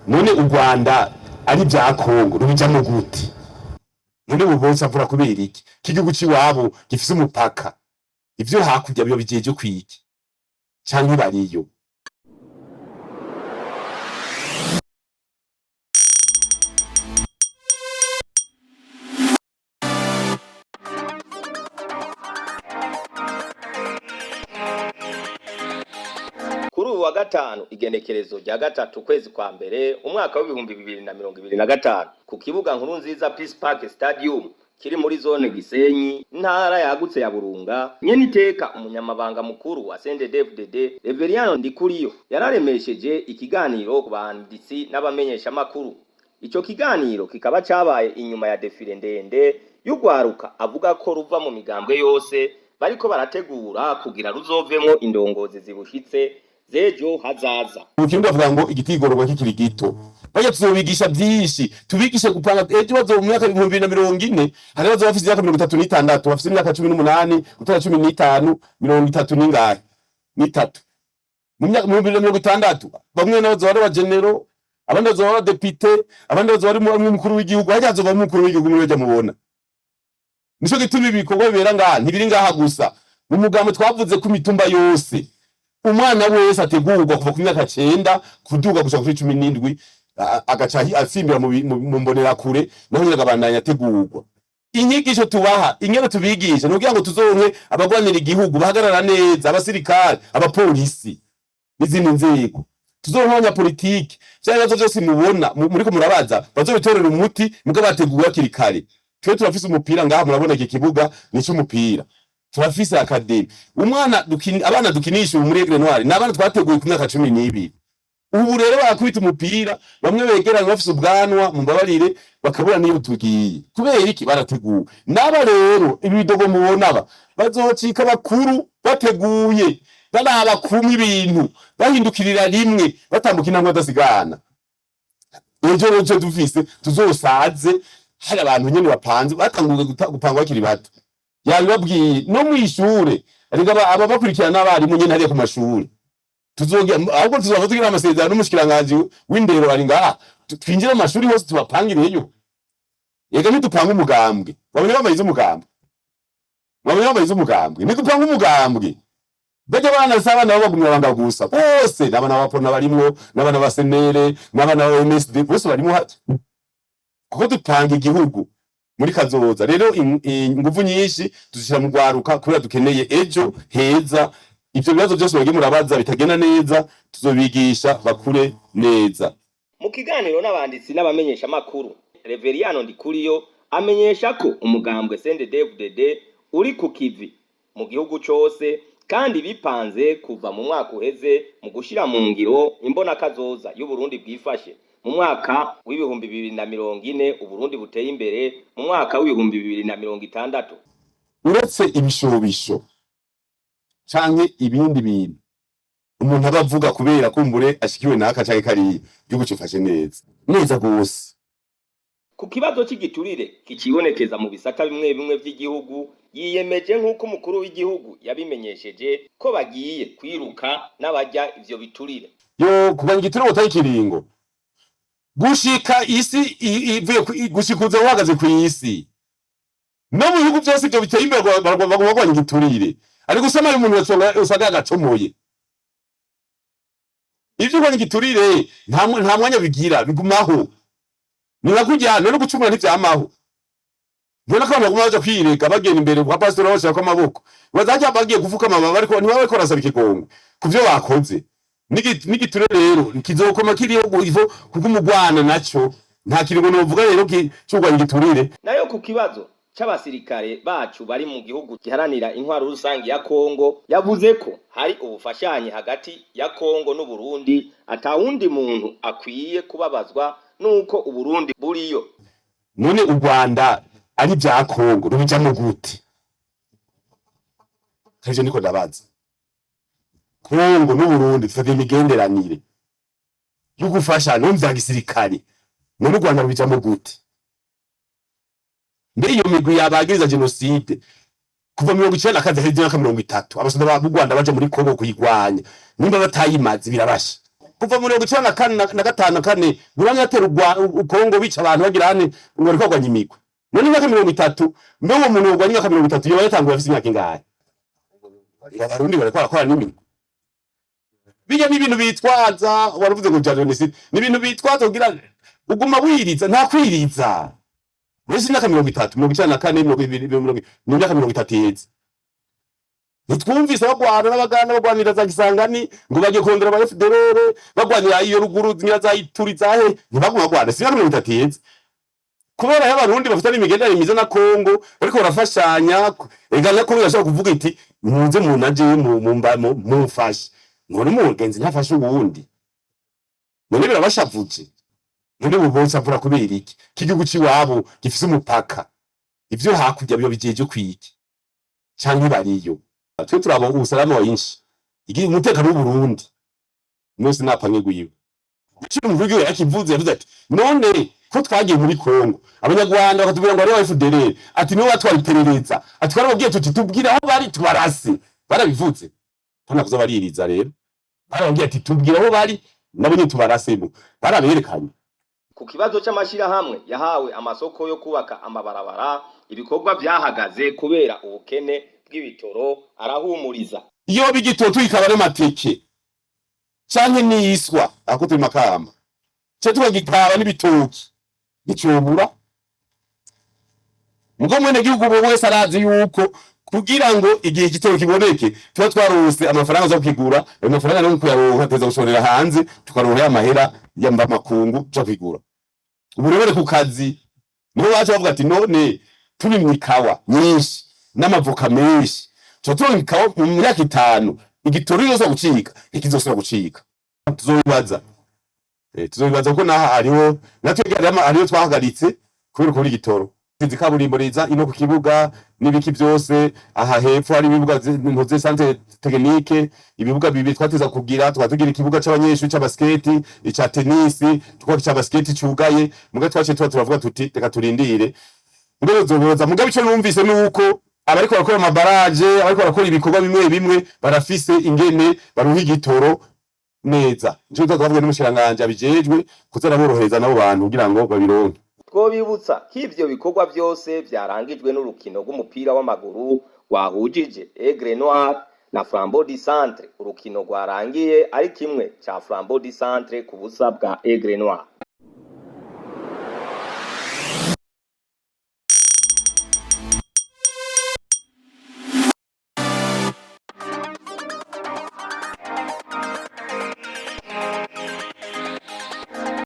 None u Rwanda ari vya Kongo rubijamwo gute? None ubu bose avura kubera iki? Ko igihugu c'iwabo gifise umupaka, ivyo hakurya biba bijeje kwiki? Canke bariyo? Kuri uyu wa gatanu, igenekerezo rya 3 kwezi kwa mbere umwaka w'2025, ku kibuga Nkuru Nziza Peace Park Stadium kiri muri zone Gisenyi, intara yagutse ya Burunga, nyeniteka umunyamabanga mukuru wa CNDD-FDD Reveriyano Ndikuriyo yararemesheje ikiganiro ku banditsi n'abamenyeshamakuru. Ico kiganiro kikaba cabaye inyuma ya défilé ndende y'urwaruka avuga ko ruva mu migambwe yose bariko barategura kugira ruzovemwo indongozi zibushitse z'ejo hazaza. Mu kirundi bavuga ngo igiti kigororwa kikiri gito. Barya tuzobigisha vyinshi, tubigishe gupanga ejo bazoba mu myaka 2040, hari bazoba bafise imyaka 36, bafise imyaka 18, gutera 15, 30 n'ingahe? N'itatu. Mu myaka 2060, bamwe nabo bazoba ari abagenero, abandi bazoba ari abadepite, abandi bazoba ari umukuru w'igihugu, harya hazoba umukuru w'igihugu muri barya mubona. Nico gituma ibikorwa bibera ngaha ntibiri ngaha gusa. Mu mugambo twavuze ko imitumba yose umwana wese ategurwa kuva ku myaka 9 kuduga gushika kuri 17, agaca asimbira mu mbonerakure, naho nyene akabandanya ategurwa. Inyigisho tubaha, ingene tubigisha, ni ukugira ngo tuzoronke abagwanira igihugu bahagarara neza, abasirikare, abapolisi n'izindi nzego. Tuzoronke abanyapolitike, vya bibazo vyose mubona muriko murabaza bazobitorera umuti, muga bateguwe hakiri kare. Twe turafise umupira ngaha, murabona iki kibuga ni c'umupira. Turafise académie. Umwana abana dukinisha ubu muri Aigle Noir ni abana twateguye ku myaka 12. Ubu rero barakubita umupira, bamwe begeranye bafise ubwanwa, mumbabarire, bakabura niyo tugiye. Kubera iki? Barateguwe. N'aba rero ibi bidogo mubona aba bazocika bakuru bateguye, baraba kumwe ibintu, bahindukirira rimwe, batambuka intambwe badasigana. Ejo rero dufise tuzosaze hari abantu nyene bapanze, batanguye gupanga bakiri bato. Yabibabwiye no mw'ishure, ariko aba bakurikirana n'abarimu nyene hariya ku mashure. Tuzogira ahubwo tuzova tugira amasezerano n'umushikiranganji w'indero ari ngaha, twinjire mu mashuri hose tubapangireyo. Ega ntidupanga umugambwe, wabonye bamayize umugambwe, wabonye bamayize umugambwe, ntidupanga umugambwe. Bajya bana si abana b'abagumya banga gusa, bose n'abana b'abapona barimwo, n'abana ba senere, n'abana ba MSD, bose barimwo hati, kuko dupanga igihugu muri kazoza. Rero inguvu nyinshi tuzishira mu rwaruka kubera dukeneye ejo heza. Ivyo bibazo byose bagiye murabaza bitagenda neza, tuzobigisha bakure neza. Mu kiganiro n'abanditsi n'abamenyeshamakuru, Reveriyano Ndikuriyo amenyesha ko umugambwe CNDD-FDD uri ku kivi mu gihugu cose, kandi bipanze kuva mu mwaka uheze mu gushira mu ngiro imbonakazoza y'Uburundi bwifashe mu mwaka w'2040, Uburundi buteye imbere mu mwaka w'2060. Uretse ibishobisho canke ibindi bintu umuntu aba avuga kubera kumbure ashikiwe n'aka canke kariya, igihugu cifashe neza neza gose. Ku kibazo cy'igiturire kicibonekeza mu bisata bimwe bimwe vy'igihugu, yiyemeje nk'uko umukuru w'igihugu yabimenyesheje ko bagiye kwiruka n'abarya ivyo biturire. Yo kuganya igiturire utari ikiringo gushika isi ivuye gushika uza uhagaze ku isi, no mu bihugu byose ivyo biteye imbere bagomba kurwanya igiturire. Ariko usama umuntu usanga yagacomoye. Ivyo kurwanya igiturire nta mwanya bigira, bigumaho. Ni nka kurya none gucumura ntivyamaho. Mbona ko abantu baguma baja kwirega, bagenda imbere kwa pasiteri bashirako amaboko, bazajya bagiye gupfukama, baba bariko ntibaba bariko barasaba ikigongwe ku vyo bakoze. N'igiture rero kizokoma kiriho ivo, kuko umugwana naco nta kiringo novuga rero c'urwanya igiturire. Nayo ku kibazo c'abasirikare bacu bari mu gihugu giharanira intwaro rusangi ya Kongo, yavuze ko hari ubufashanye hagati ya Kongo n'Uburundi, atawundi muntu akwiye kubabazwa nuko Uburundi buriyo. None u Rwanda ari vya Kongo rubijamwo gute? Ivyo niko ndabaza. Kongo n'Uburundi dufite imigenderanire yo gufashanya no mu vya gisirikare, none u Rwanda rubijamwo gute? Mbere iyo migwi yabagiriza jenoside kuva 92, haheze imyaka 30, abasoda b'u Rwanda baja muri Kongo kuyigwanya, nimba batayimaze birabasha. Kuva mu 94 na gatanu na kane buramye atera Kongo, bica abantu, bagira hane ngo bariko bagwanya imigwi. None imyaka 30, mbe uwo muntu wogwanya imyaka 30 yoba yatanguye afise imyaka ingahe? Ngo Abarundi bariko barakora n'imigwi. Bijya n'ibintu bitwaza, waravuze ngo bya jenoside, ni ibintu bitwaza kugira uguma wiriza. Nta kwiriza. Mbese imyaka 30, 94, 20, ni imyaka 30 iheze. Ntitwumvise bagwana n'Abaganda, bagwanira za Kisangani, ngo bagiye kurondera aba FDLR, bagwanira iyo ruguru ngira za Ituri zahe. Ntibaguma bagwana. Si imyaka 30 iheze? Kubera aho Abarundi bafite imigenderanire myiza na Kongo, bariko barafashanya. Ega na Kongo irashobora kuvuga iti: "Muze munaje mumfashe." None umugenzi ntafashe uwundi? None birabashavuje? None ubu bosavura kubera iki? K'igihugu c'iwabo gifise umupaka, ivyo hakurya biba bijeje kwiki canke bariyo? Twe turaba usalama wa inchi, igi umutekano w'Uburundi mwese napange gwiwe. Ico umukuru w'igihugu yakivuze, yavuze ati: "None ko twagiye muri Kongo, Abanyarwanda bakatubwira ngo hariho FDLR," ati "nibo batwara iperereza," ati "twarababwiye tuti tubwire aho bari tubarase." Barabivuze, ntana kuza baririza. Rero barababwiye ati: "Tubwire aho bari, nabo nyene tubarasemo." Baraberekanye. Ku kibazo c'amashirahamwe yahawe amasoko yo kubaka amabarabara, ibikorwa vyahagaze kubera ubukene bw'ibitoro, arahumuriza. Iyo bigitoto ikaba n'amateke canke n'iswa, ako turi Makamba, ce tukagikaba n'ibitoki, nticobura. Mugo mwene gihugu ubu wese arazi yuko kugira ngo igihe igitoro kiboneke tuba twarose amafaranga zo kukigura. Ayo mafaranga no kuyaronka tuza gushorera hanze, tukaronka ya mahera y'amakungu tuja kugura. Ubu rero bari ku kazi, niho baca bavuga ati: "None turimye ikawa nyinshi n'amavoka menshi, tuba turonka ikawa mu myaka 5, igitoro yose gucika ntikizosubira gucika." Tuzobibaza, tuzobibaza kuko naha hariho natwe hariho twahagaritse kubera ukubura igitoro. Izi kaburimbo riza ino ku kibuga n'ibiki byose, aha hepfo hari ibibuga, ntuze centre technique, ibibuga bibiri twateza kugira, tukaba tugira ikibuga c'abanyeshuri ca basketi, ica tenisi, tukaba ica basketi cugaye. Muga twaciye tuba turavuga tuti: "Reka turindire." Mugabo zoboza. Mugabo ico numvise nuko abariko barakora amabaraje, abariko barakora ibikorwa bimwe bimwe, barafise ingene baronka igitoro neza. Nico twavuga n'umushikiranganji abijejwe kuza araborohereza nabo bantu kugira ngo babironke. Twobibutsa ko ivyo bikorwa vyose vyarangijwe n'urukino rw'umupira w'amaguru rwahujije Aigle Noir na Flambeau du Centre, urukino rwarangiye ari kimwe ca Flambeau du Centre ku busa bwa Aigle Noir.